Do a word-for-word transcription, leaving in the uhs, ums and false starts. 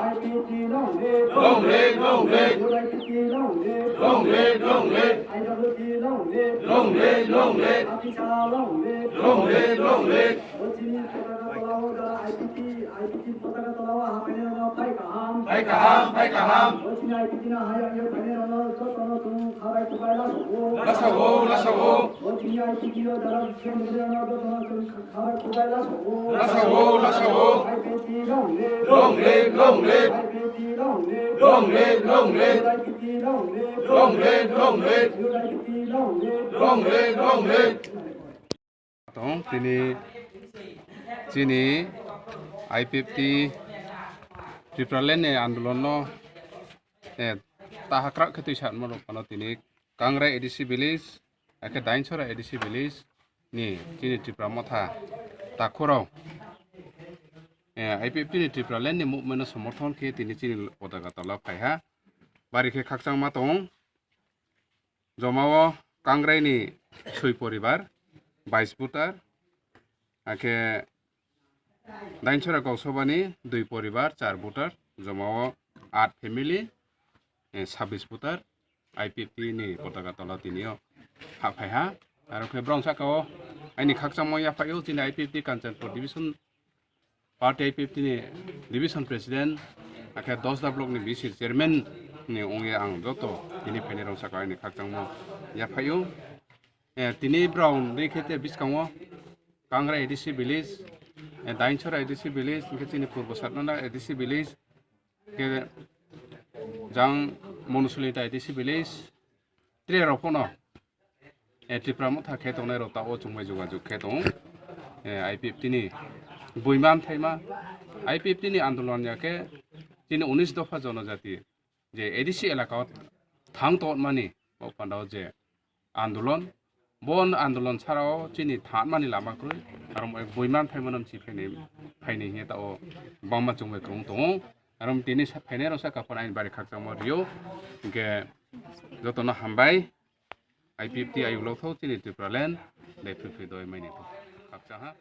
I P T long live. Long live, long live. U I P T long live. Long live, long live. I W T long live. Long live, long live. Akisa long live. Long live, long live. O chini potaka tolao jara I P T, I P T potaka tolao hapainai rokno phai kaham. Phai kaham, phai kaham. O chini I P T no hayang ye phainai rokno jotono chwng khabai kubai lasogo. Lasogo, lasogo. O chini I P T o jara khe mwnwi rokno jotono chwng Lasogo, lasogo. Long live, long live. Long live, long live. Long live, long live. Long live, long live. Tong tini chini I P F T Tipraland ni andolon no, eh, tahakrak khe twi sanma rok phano tini Kangrai A D C village, akhe Dainchora A D C village ni chini Tipra Motha takhurok, eh, I P F T ni Tipraland ni movement no somorthon khe tini chini potaka tola phaiha. Bari khe khakchangma tong. Jomao Kangrai ni soi poribar, bais voter, akhe Dainchora Gausabani dui poribar, char voter, jomao aat family, eh, sabis voter, I P F T ni potaka tola tinio haphaiha. Aro khe borok saka o aini khakchangma yaphaio chini I P F T Kanchanpur division party I P F T ni division president, akhe Dosda block ni V C chairman ni wngya ang joto tini phainai rok saka aini khakchangma yaphaio. Eh, tini borok rikhe te biskango Kangrai A D C village, eh, Dainchora A D C village, hingke chini Purbo Satnana A D C village, hingke jang Monusulita A D C village, tre rok phano, eh, Tipra Motha khe tongnai rok ta o chwngbai jogajog khe tongo. Eh, I P F T ni buiman thaima, I P F T ni andolon ya khe chini unis dopha jonojati je A D C elaka o thang tongmani o panda o je andolon, bo andolon sarao chini thangmani lama kwrwi, aro mo buiman phaimano mchi phaini, phaini hiya ta o bangma chwngbai kwrwng tongo. Aro tini sa-, phainai rok saka phano aini bari khakchangma rio, hingke jotono hambai, I P F T ayuk lok thok chini Tipraland, dai phri phri doi maini thok. Khakchang ha.